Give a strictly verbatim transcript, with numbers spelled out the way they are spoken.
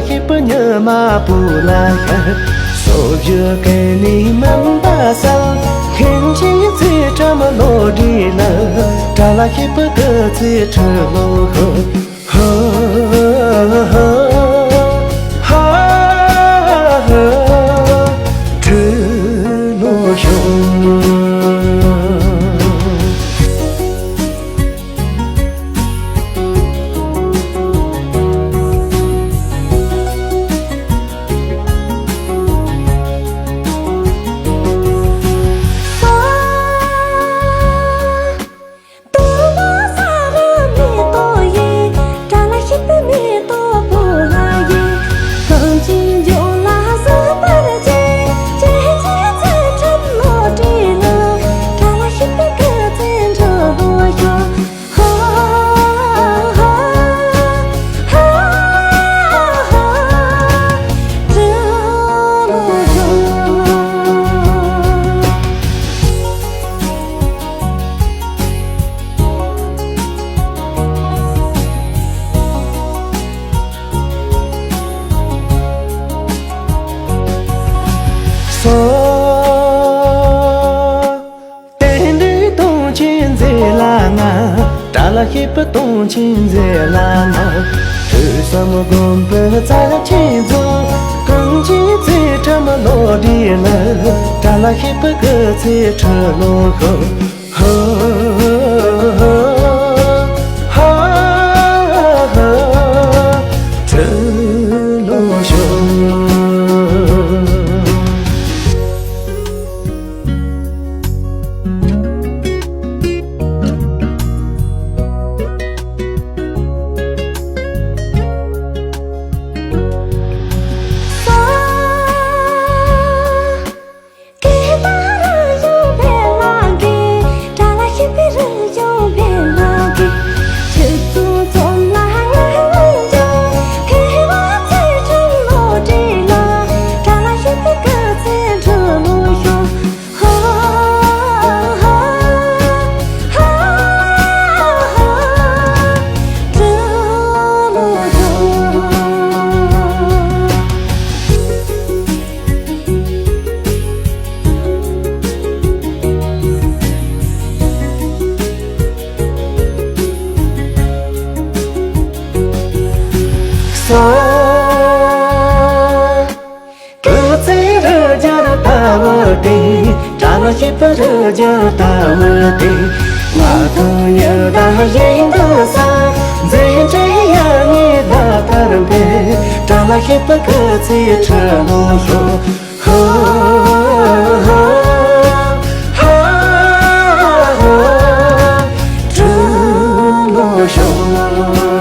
ཤེས་པ་ཉི་མ་བུ་ལ་ཤར། སོ་བཞི་གན་ནི་མུན་པ་སེལ། མཁན་ཆེན་ཚེ་ཁྲིམས་བློ་གྲོས་ལ། དགྲ་ལ་ཤེས་པ་སྐུ་ཚེ་ཁྲི་ལོ་ཤོག། ཧ་ཧ་ཧ་ཧ། ཁྲི་ལོ་ཤོག། སོ། རྟེན་འབྲེལ་སྟོང་ཆེན་མཛད་ལ་ང་། དགྲ་ལ་ཤེས་པ་སྟོང་ཆེན་མཛད་ལ་ང་། ཐོས་བསམ་སྒོམ་པའི་རྩལ་ཆེན་རྫོགས། གངས་ཅན་ཚེ་ཁྲིམས་བློ་གྲོས་ལ། དགྲ་ལ་ཤེས་པ་སྐུ་ཚེ་ཁྲི་ལོ་ཤོག། ཧ་ཧ་ཧ་ཧ། ཁྲི་ལོ་ཤོག། སྐུ་ཚེ་རུ་བརྒྱར་བལྟ་བར་བསྟན། དགྲ་ལ་ཤེས་པ་རུ་བརྒྱར་བལྟ་བར་བསྟན། མངའ་ཐང་ཡི་དྭགས་ཞིང་དུ་གསལ། མཛད་འཕྲིན་ཡར་ངོའི་ཟླ་ལྟར་འཕེལ། དགྲ་ལ་ཤེས་པ་སྐུ་ཚེ་ཁྲི་ལོ་ཤོག། ཧ་ཧ་ཧ་ཧ། ཁྲི་ལོ་ཤོག།